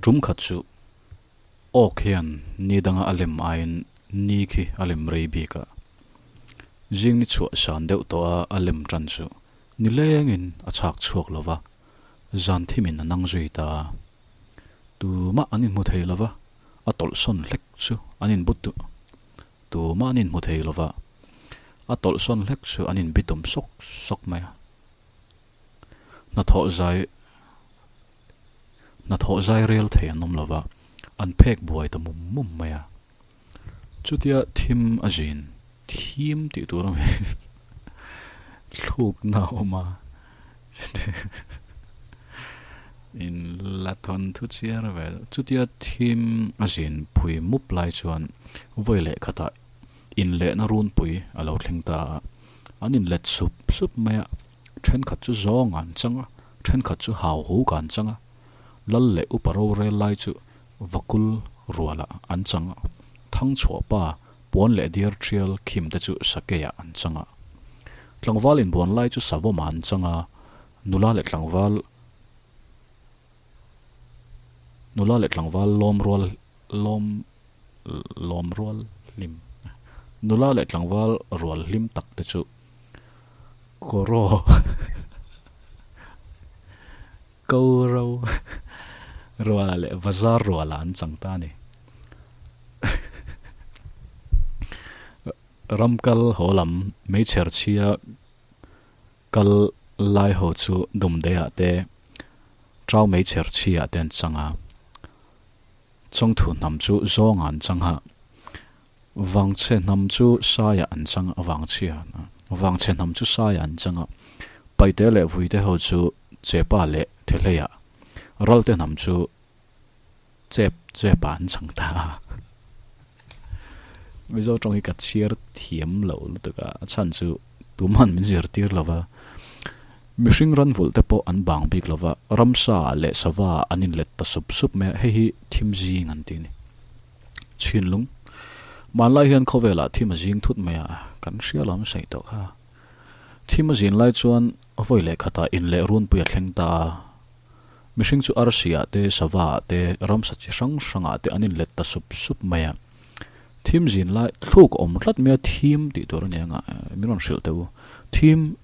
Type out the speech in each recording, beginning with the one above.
Tum khat chu awk hian ni danga a lem aiin ni khi a lem rei bik a. Zing ni chhuah san deuh tawh a a lem tan chu nilengin a chhak chhuak lo va, zan thimin a nang zui ta a. Tumah an inhmu thei lo va, a tawlh sawn hlek chu an inbu tu Tumah an inhmu thei lo va, a tawlh sawn hlek chu an inbitum sawk sawk mai a. Hnathawh zai Hnathawh zai rel thei an awm lo va, an phek buai ta mum mum mai a. Chutia thim a zin, thim tih tur a thlukna a awm a, in la thawn thu chiar vel. Chutia thim a zin phui mup lai chuan vawi leh khatah inlehna runpui a lo thleng ta a, an inlet sup sup mai a. Thenkhat chu zawng an chang a, thenkhat chu hauhuk an chang a, lal leh upa rorel lai chu vakul rualah an chang a, thangchhuah pa puan leh diar thial khim te chu sakeiah an chang a, tlangval inbuan lai chu savawmah an chang a, nula leh tlangval nula leh tlangval lawm rual lawm lawm rual hlim nula leh tlangval rual hlim tak te chu Koro Koro ruala leh Bazar ruala an chang ta a ni. Ram kal haw lam meichher chhia kal lai haw chu Dumdeiah te Trau meichher chhiah te an chang a. Chawngthu hnam chu Zawnga an chang a. Vangchhe hnam chu Saia an chang a, Vangchhia, Vangchhe hnam chu Saia an chang a, Paite leh Vuite ho chu Chepa leh Thehleia, Ralte hnam chu Chep, Chepa an chang ta a. Mizo tawng hi ka chhiar thiam lo lutuk a, a chhan chu tuman min zirtir lo va. Mihring ran vulh te pawh an bang bik lo va, ramsa leh sava an inlet ta sup sup mai a, hei hi thim zing an ti a ni. Chhinlung. Hmanlai hian khawvelah thim a zing thut mai a, kan hria lo an sawi tawh kha. Thim a zin lai chuan vawi leh khatah in leh runpui a thleng ta a. Mihring chu arsi-ah te, sava-ah te, ramsa chi hrang hrangah te an inlet ta sup sup mai a. Thim zin lai thluk a awm tlat mai a, thim tih tur a ni ang a, min rawn hrilh teh u. Thim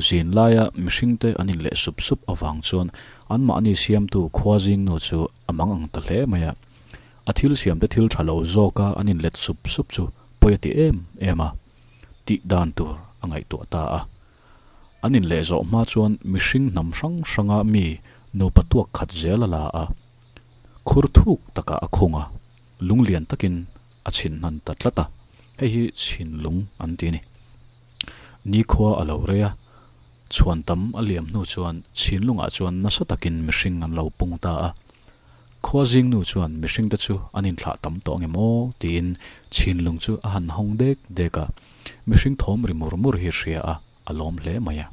zin laia mihringte an inleh sup sup avang chuan anmahni siamtu khua zingnu chu a mang ang ta hle mai a. A thil siamte thil tha lo zawka an inlet sup sup chu pawi a ti em em a, tih dan tur a ngaihtuah ta a. An inleh zawh hma chuan mihring hnam hrang hranga mi nupa tuak khat zel a la a, khur thuk takah a khung a, lunglian takin a chhin hnan ta tlat a, hei hi chhinlung an ti a ni. Nikhua a lo rei a, chhuan tam a liam hnu chuan chhinlungah chuan nasa takin mihring an lo pung ta a. Khua zingnu chuan mihringte chu an inthlah tam tawh ang em aw tiin chhinlung chu a han hawng dek dek a, mihring thawm ri mur mur hi hria a, a lawm hle mai a.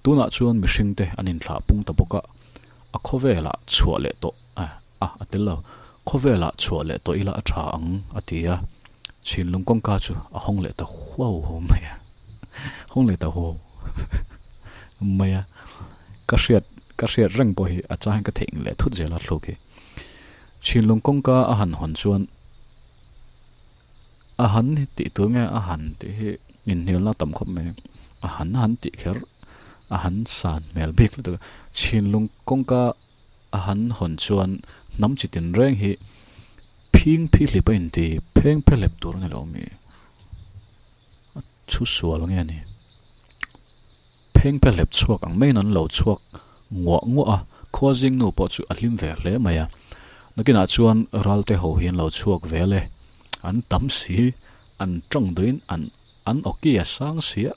Tunah chuan mihringte an inthlah pung ta bawk a, a khawvelah chhuah leh tawh a, a tel lo, khawvelah chhuah leh tawh ila a tha ang a ti a, chhinlung kawngka chu a hawng leh ta huau huau mai a, hawng leh ta huau mai a, ka hriat ka hriat reng pawh hi a chang hian ka theih leh thut zel a thluk hi. Chhinlung kawngka a han hawn chuan a han tih tur nge a han tih hi inhnialna a tam khawp mai, a han a han tih kher a han san hmel bik lutuk a, chhinlung kawngka a han hawn chuan hnam chi tin reng hi phing phi hlip a inti pheng phe hlep tur a ni lo mi a chhu sual nge ni pheng phe hlep chhuak ang maiin an lo chhuak nguah nguah a khua zing nu pawh chu a hlim ve hle mai a nakinah chuan ralte ho hi an lo chhuak vel e an tam si an tawng duhin an an awki a sang si a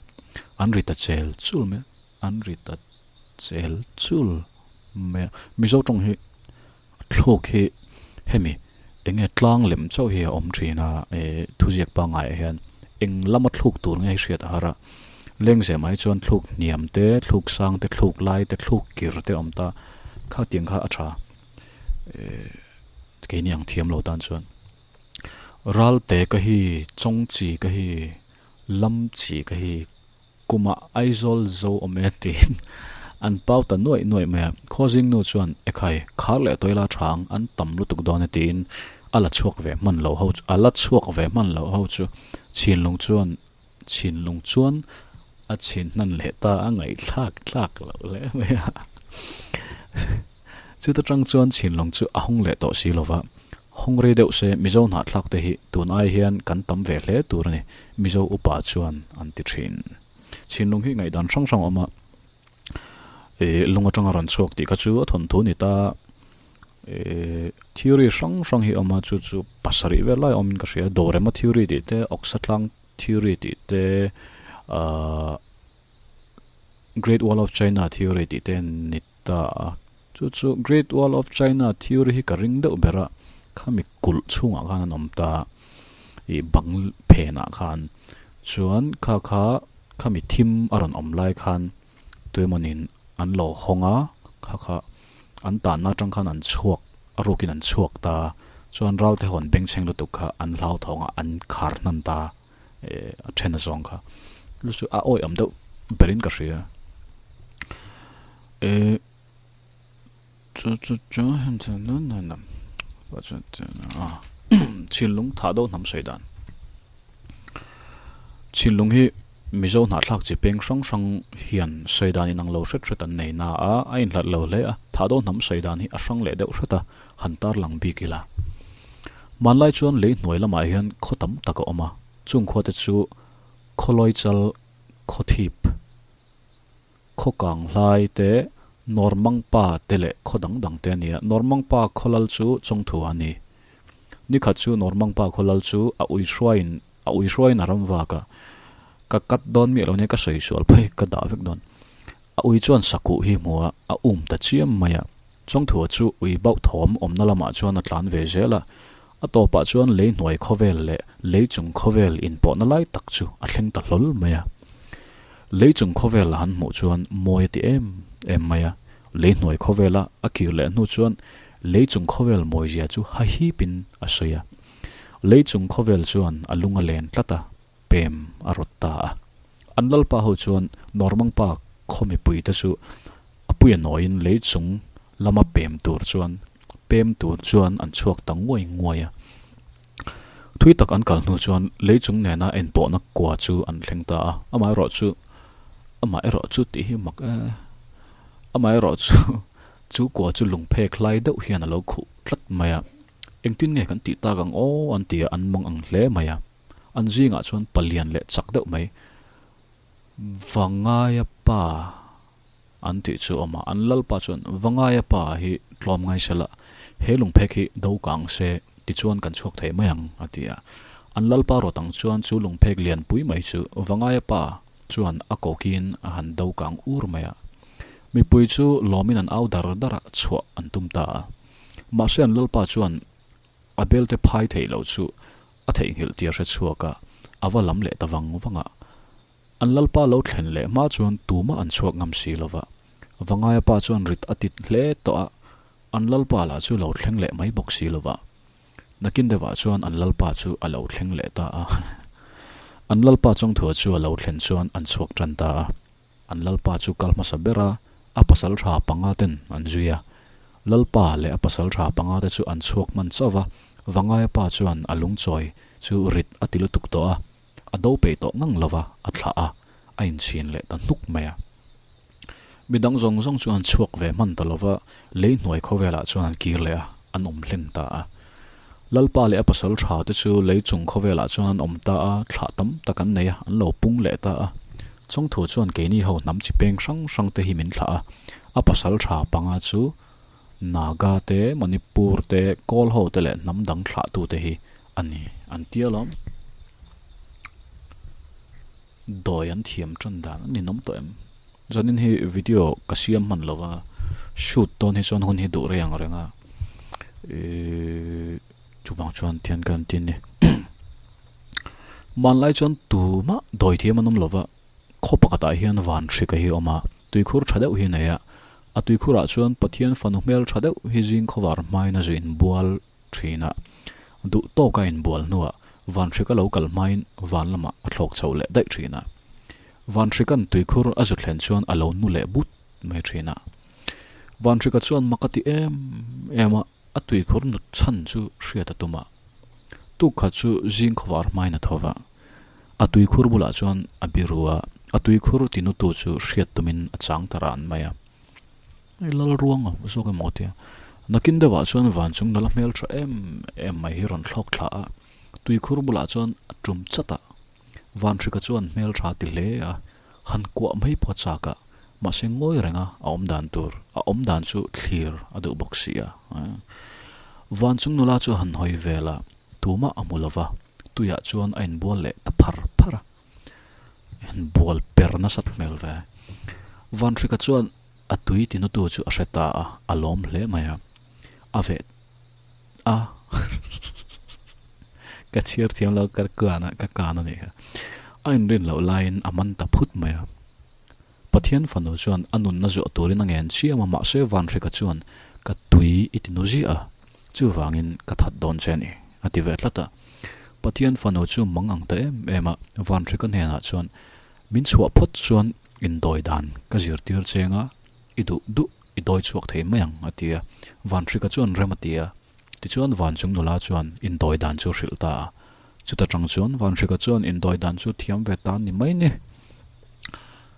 an ri ta chel chul mai a an ri ta chel chul mai a Mizo tawng hi thluk hi hemi eng nge tlang lem chauh hi a awm thin a eh thuziak pangaiah hian eng lama thluk tur nge hi hriat a har a lengzem ah hi chuan thluk hniam te thluk sang te thluk lai te thluk kir te a awm ta khatiang kha a tha eh keini ang thiam lo tan chuan Ralte ka hi Chawngchi ka hi Lamchi ka hi Kumah Aizawl zo awm e tiin An pau ta nuaih nuaih mai a. Khawzing nu chuan, Ekhai, khar leh tawila thang an tam lutuk dawn e tiin a la chhuak ve hman lo ho a la chhuak ve hman lo ho chu chhinlung chuan chhinlung chuan a chhin hnan leh ta a ngaihthlak tlak loh hle mai a. Chuta tang chuan chhinlung chu a hawng leh tawh si lova, hawng rei deuh se Mizo hnahthlak te hi tun ai hian kan tam ve hle tur a ni, Mizo upa chuan an ti thin. Chhinlung hi ngaihdan hrang hrang a awm a, ih lung atanga rawn chhuak tih kha chu a thawnthu a ni ta, ih theory hrang hrang hi a awm a, chu chu pasarih vel lai a awmin ka hria, Dorema theory tih te, Awksatlang theory tih te, ahh Great Wall of China theory tih te ni ta a, chu chu Great Wall of China theory hi ka ring deuh ber a, khami kulh chhungah khan an awm ta a, ih bang phenah khan chuan kha kha khami thim a rawn awm lai khan tuemawnin an lo hawng a, kha kha an tanna atang khan an chhuak a rukin an chhuak ta a, chuan ralte ho an bengchheng lutuk kha an hlauthawng a an khar hnan ta a. eh a then a zawng kha chu chu a awi awm deuh berin ka hria eh chu chu chu chhinlung thah deuh hnam sawi dan chhinlung hi Mizo hnahthlak chi peng hrang hrang hian sawi dan inang lo hret hret an nei na a a inhlat lo hle a thah deuh hnam sawi dan hi a hrang leh deuh hret a han tarlang bik ila. Hmanlai chuan lei hnuai lamah hian khaw tam tak a awm a, chung khua te chu Khawlawi chal, khaw thip, khaw kang hlai te, Nawrmang pa te leh khaw dang dang te a ni a. Nawrmang pa khaw lal chu Chawngthu a ni. Nikhat chu Nawrmang pa khaw lal chu a ui hruaiin a ui hruaiin a ram vak a, ka cut dawn miah lo nia ka sawi sual phei ka dah vek dawn. A ui chuan sakuh hi hmu a, a um ta chiam mai a. Chawngthua chu ui bauh thawm awmna lamah chuan a tlan ve zel a, a tawpah chuan lei hnuai khawvel leh lei chung khawvel inpawhna lai tak chu a thleng ta hlawl mai a. Lei chung khawvel a han hmuh chuan mawi a ti em em mai a, lei hnuai khawvela a kir leh hnu chuan lei chung khawvel mawizia chu hahipin a sawi a. Lei chung khawvel chuan a lung a len tlat a, pem a rawt ta a. An lalpa ho chuan Normang pa khaw mipuite chu a puia nawiin lei chung lama pem tur chuan pem tur chuan an chhuak ta nguai nguai a. Thui tak an kal hnu chuan lei chung nena enpawhna kua chu an thleng ta a, amaherawhchu amaherawhchu tih hi mak e, amaherawhchu chu kua chu lungphek hlai deuh hian a lo khuh tlat mai a, engtin nge kan tih tak ang aw an ti a, an mawng ang hle mai a. An zingah chuan palian leh chak deuh mai Vangaia pa an tih chu a awm a, an lalpa chuan Vangaia pa hi tlawm ngai se la, he lungphek hi do kang se tichuan kan chhuak thei mai ang a ti a. An lalpa rawt ang chuan chu lungphek lianpui mai chu Vangaia pa chuan a kokiin a han do kang ur mai a. Mipui chu lawmin an au dar dar a, chhuah an tum ta a. Mahse an lalpa chuan A belte phai theih loh chu a theihnghilh tia hre chhuak a, a va lam leh ta vang vang a. An lalpa lo thlen leh hma chuan tumah an chhuak ngam si lo va. Vangaia pa chuan rit a tit hle tawh a, an lalpa lah chu lo thleng leh mai bawk si lo va. Nakin deuhah chuan an lalpa chu a lo thleng leh ta a. An lalpa chawngthua chu a lo thlen chuan an chhuak tan ta a. An lalpa chu kal hmasa ber a, a pasal tha panga ten an zui a. Lalpa leh a pasal tha panga te chu an chhuak hman chauh va, Vangaia pa chuan a lungchawi chu rit a ti lutuk tawh a, a do peih tawh ngang lo va, a thlah a, a inchhin leh ta hnuk mai a. Midang zawng zawng chu an chhuak ve hman ta lo va, lei hnuai khawvelah chuan an kir leh a, an awm hlen ta a. Lalpa leh a pasal tha te chu lei chung khawvelah chuan an awm ta a, thlah tam tak an nei a, an lo pung leh ta a. Chawngthu chuan keini ho hnam chi peng hrang hrang te hi min thlah a, a pasal tha panga chu Naga te, Manipur te, Kawl ho te leh hnam dang thlah tu te hi a ni an ti alawm. Dawi an thiam tan dan a ninawm tawh em? Zanin hi video ka siam hman lo va, shoot dawn hi chuan hun hi duh rei ang reng a, ihh chuvang chuan thian ka han ti a ni. Hmanlai chuan tumah dawi thiam an awm lo va, khaw pakhatah hian van hrika hi a awm a, tuikhur tha deuh hi a nei a, a tuikhurah chuan Pathian fanu hmel tha deuh hi zing khawvar hmain a zu inbual thin a, duh tawka inbual hnuah van hrika lo kal hmain van lamah a thlawk chho leh daih thin a. Van hrikan tuikhur a zu thlen chuan a lo nu leh but mai thin a. Vanhrika chuan mak a ti em em a, a tuikhur nut chhan chu hriat a tum a. Tuk khat chu zing khawvar hmain a tho va, a tuikhur bulah chuan a biru a, a tuikhur tinutu chu hriat tumin a chang ta ran mai a. Hei lal ruang a zawk emaw tia. Nakin deuhah chuan van chung nala hmel tha em em mai hi rawn thlawk thla a, tuikhur bulah chuan a tum chat a. Vanhrika chuan hmel tha ti hle a, han kuah mai pawh a chak a, mahse ngawi renga a awm dan tur, a awm dan chu thlir a duh bawk si a. Van chung nula chu a han hawi vel a, tumah a hmu lo va, tuiah chuan a inbual leh ta phar phar a. Inbual per nasat hmel ve. Vanhrika chuan a tui tinutu chu a hre ta a, a lawm hle mai a. A veh a ka chhiar thiam lo ka kan a ka kan a nih kha. A inrin loh laiin a man ta phut mai a. Pathian fanu chuan a nunna zuah turin a ngen chiam a, mahse Vanhrika chuan ka tui i tinu ziah a, chuvangin ka that dawn che a ni, a ti ve tlat a. Pathian fanu chu mang ang ta em em a, Vanhrika hnenah chuan min chhuah phawt chuan indawi dan ka zirtir cheng a, i duh duh i dawi chhuak thei mai ang, a ti a. Vanhrika chuan rem a ti a. Tichuan Vanchung nula chuan indawi dan chu hrilh ta a. Chuta tang chuan Vanhrika chuan indawi dan chu thiam ve ta ni mai ni.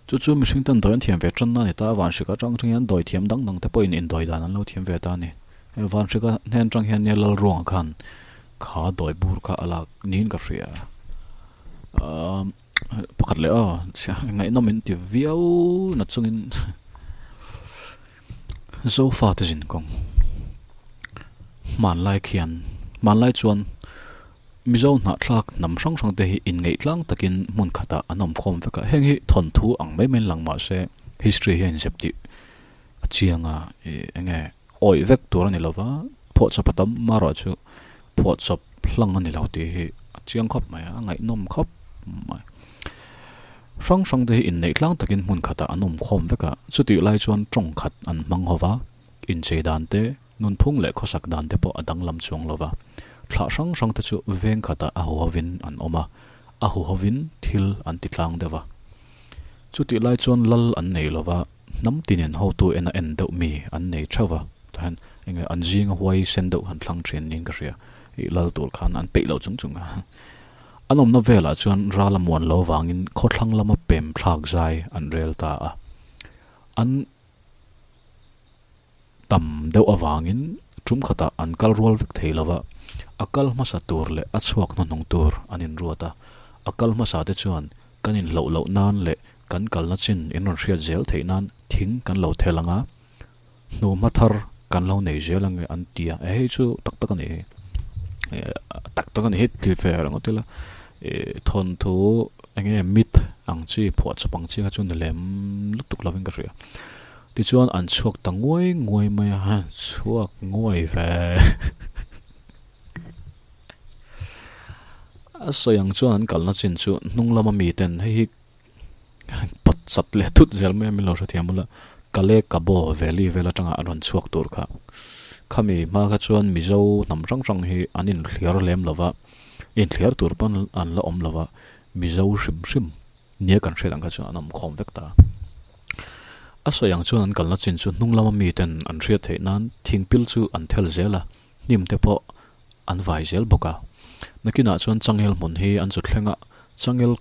Chu chu mihring ten dawi an thiam ve tan a ni ta a, Vanhrika atang tang hian dawi thiam dang dang te pawhin indawi dan an lo thiam ve ta a ni. Vanhrika hnen atang hian nia Lalruanga khan kha dawi bur kha a lak niin ka hria. Pakhat leh aw, ngaihnawm in ti viau na chungin Zofa te zin kawng hmanlai khian hmanlai chuan Mizo hnahthlak hnam hrang hrang te hi inngeih tlang takin hmun khatah an awm khawm vek a, heng hi thawnthu ang mai mai lang mah se history hian zep tih a chiang a, ih eng nge awih vek tur a ni lova phuahchawp a tam marawh chu phuahchawp hlang a ni lo tih hi a chiang khawp mai a, a ngaihnawm khawp mai. Hrang hrang te hi inneih tlang takin hmun khatah an awm khawm vek a, chutih lai chuan tawng khat an hmang ho va, inchei dan te, nunphung leh khawsak dan te pawh a danglam chuang lo va. Thlah hrang hrang te chu veng khatah a huhovin an awm a, a huhovin thil an ti tlang deuh va. Chutih lai chuan lal an nei lo va, hnam tinin hotu ena en deuh mi an nei theuh va, tah hian enge an zinga huai sen deuh han thlang thin niin ka hria, ih lal tur khan an peih lo chung chung a. An awmna velah chuan ral a muan lo vangin khawthlang lama pem thlak zai an rel ta a. An tam deuh avangin tum khatah an kal rual vek thei lo va, a kal hmasa tur leh a chhuak hnuhnung tur an inruat a. A kal hmasa te chuan kan inhloh loh nan leh kan kalna chin in rawn hriat zel theih nan thing kan lo thel ang a, hnuhma thar kan lo nei zel ang e an ti a, hei chu tak tak a ni hi, tak tak a ni hi ti ve ringawt ila ih thawnthu eng nge myth ang chi phuahchawp ang chi kha chu ni lem lutuk lovin ka hria tichuan an chhuak ta nguai nguai mai a chhuak nguai ve a sawi ang chuan an kalna chin chu hnung lama miten hei hi. Pawt chat leh thut zel mai a min lo hrethiam bawlh a, Kale Kabo Valley vel atanga an rawn chhuak tur kha. Khami hma kha chuan Mizo hnam hrang hrang hi an inthliar lem lo va, inthliar tur pawn an la awm lo va, Mizo hrim hrim nia kan hriat ang kha chuan an awm khawm vek ta. A sawi ang chuan an kalna chin chu hnung lama miten an hriat theih nan thingpil chu an thel zel a, hnim te pawh an vai zel bawk a. Nakinah chuan changel hmun hi an chu thleng a, changel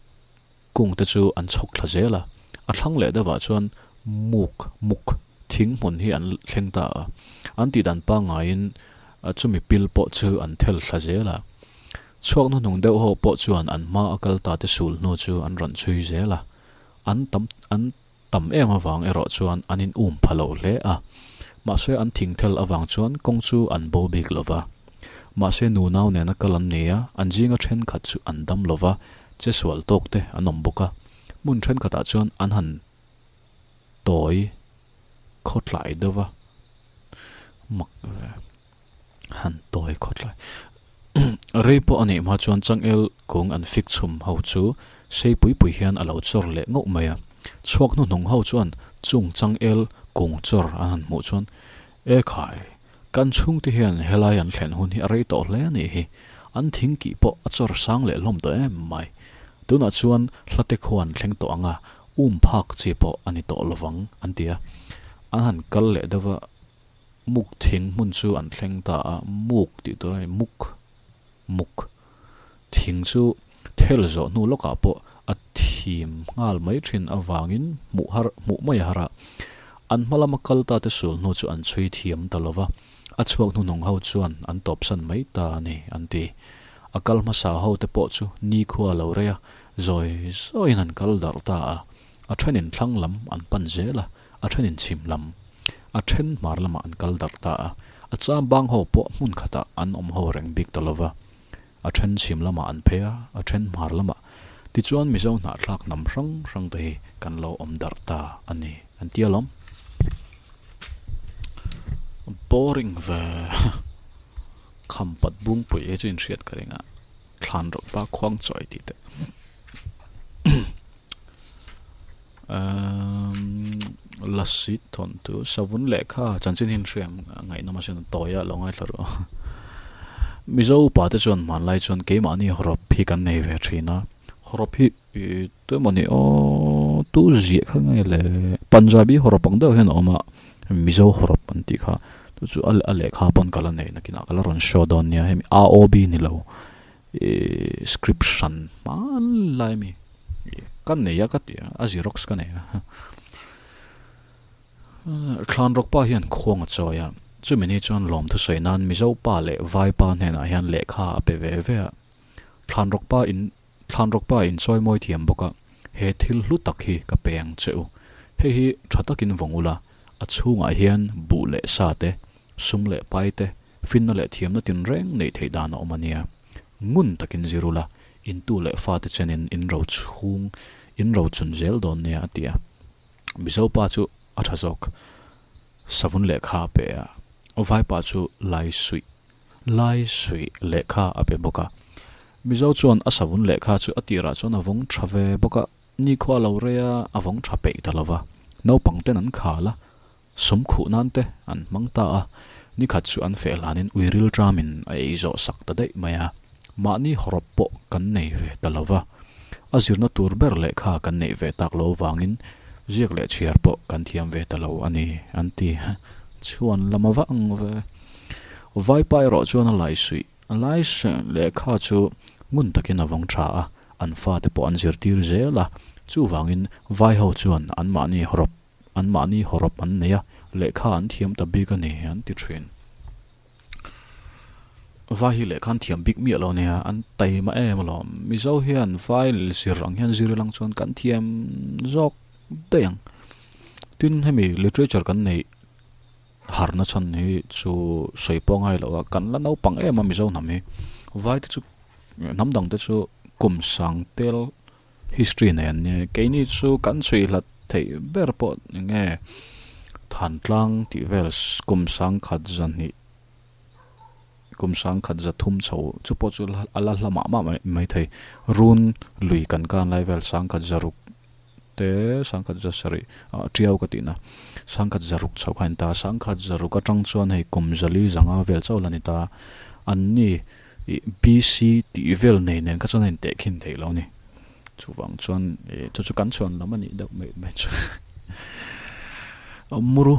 Kung te chu an chhawk thla zel a, a thlang leh deuhah chuan muk, muk, thing hmun hi an thleng ta a. An tih dan pangaiin chumi pil pawh chu an thel thla zel a. Chhuak hnuhnung deuh ho pawh chuan an hma a kal ta te sul hnu chu an rawn chhui zel a. An tam an tam em avang erawh chuan an in um pha lo hle a. Mahse an thing thel avang chuan kawng chu an bo bik lo va. Mahse nunau nena kal an ni a, an zinga thenkhat chu an dam lo va, che sual tawk te an awm bawk a. Hmun thenkhatah chuan an han tawi khawtlai deuh va, mak ve, han tawi khawtlai. Rei pawh a nih hma chuan changel kung an fik chhum ho chu sei pui pui hian a lo chawr leh ngauh mai a. Chhuak hnuhnung ho chuan chung changel kung chawr an han hmuh chuan, E khai! Kan chhungte hian helai an thlen hun hi a rei tawh hle a nih hi. An thing kih pawh a chawr sang leh hlawm tawh em mai. Tunah chuan hlate khuan thleng tawh ang a, Um phak chi pawh a ni tawh lovang an ti a. An han kal leh deuh va, muk thing hmun chu an thleng ta a, muk tih tur a ni, muk, muk thing chu thel zawh hnu lawkah pawh a thim nghal mai thin avangin hmuh har hmuh mai a har a. An hma lama kal ta te sul hnu chu an chhui thiam ta lova, a chhuak hnuhnawng ho chuan an tawpsan mai ta a ni an ti. A kal hmasa ho te pawh chu nikhua a lo rei a, zawi zawiin an kal darh ta a. A thenin thlang lam an pan zel a, a thenin chhim lam, a then hmar lamah an kal darh ta a. A cham bang ho pawh hmun khatah an awm ho reng bik ta lova. A then chhim lamah an phei a, a then hmar lamah. Tichuan Mizo hnahthlak hnam hrang hrang te hi kan lo awm darh ta a ni an ti alawm. Boring ve Khampat bungpui hi chu inhriat ka ring a, thlan rawh pa khuang chawi tih te. Umm Lasi thawn tu savun lehkha chanchin hi inhriam ngaihnawm asin a tawi a lo ngaithla ru. Mizo upa te chuan hmanlai chuan keimahni hawrawp hi kan nei ve thin a, hawrawp hi ih tu emaw ni aw tu ziah kha nge le Punjabi hawrawp ang deuh hian a awm a, Mizo hawrawp an tih kha chu chu a lehkha pawn ka la nei nakinah ka la rawn show dawn nia hemi AOB ni lo. Ihh script hran hmanlai mi ka nei a ka ti a, a xerox ka nei a. Thlan rawk pa hian khuang a chawi a, chumi ni chuan lawmthu sawi nan Mizo pa leh Vai pa hnenah hian lehkha a pe ve ve a. Thlan rawk pa in thlan rawk pa in chawi mawi thiam bawk a, he thil hlu tak hi ka pe ang che u. Hei hi tha takin vawng ula, a chhungah hian buh leh sa te, Sum leh pai te, finna leh thiamna tinreng neih theih dan a awm a nia. Ngun takin zir ula, intu leh fate chenin in ro chhung, in ro chun zel dawn nia a ti a. Mizo pa chu a tha zawk. Savun lehkha a pe a, Vaipa chu lai suih, lai suih lehkha a pe bawk a. Mizo chuan a savun lehkha chu a tirah chuan a vawng tha ve bawk a, nikhua lo rei a, a vawng tha peih ta lo va. Naupang ten an khal a, Sum khuh nan te an hmang ta a, nikhat chu an feh hlanin uiril tramin a ei zawh sak ta daih mai a. Mahni hawrawp pawh kan nei ve ta lo va, a zirna tur ber lehkha kan neih ve tak lo vangin ziak leh chhiar pawh kan thiam ve ta lo a ni, an ti. Chhuan lam a va ang ve. Vaipa erawh chuan a laisuih a laisuih lehkha chu ngun takin a vawng tha a, an fate pawh an zirtir zel a, chuvangin vaiho chuan anmahni hawrawp Anmahni hawrawp an nei a, lehkha an thiam ta bik a ni, an ti thin. Vai hi lehkha an thiam bik miah lo nia, an taima em alawm. Mizo hian vai zir ang hian zir ilang chuan kan thiam zawk daih ang. Tin, hemi literature kan neih harna chhan hi chu sawi pawh a ngai lo a, kan la naupang em a Mizo hnam hi. Vai te chu, hnam dang te chu kum sang tel History nei an nia, keini chu kan chhui hlat theih ber pawh eng nge Thantlang tih vel kum sangkhat zahnih kum sangkhat zathum chho chu pawh chu a la hla mah mah mai thei. Run lui kan kan lai vel sangkhat zaruk te sangkhat zasarih ah tiau ka tihna sangkhat zaruk chho kha a ni ta, sangkhat zaruk atang chuan hei kum zali zanga vel chauh la ni ta, an ni Ih BC tih vel nei nen kha chuan a intehkhin theih lo a ni. Chuvang chuan ih chu chu kan chhuan lam a nih deuh mai mai chu. Muru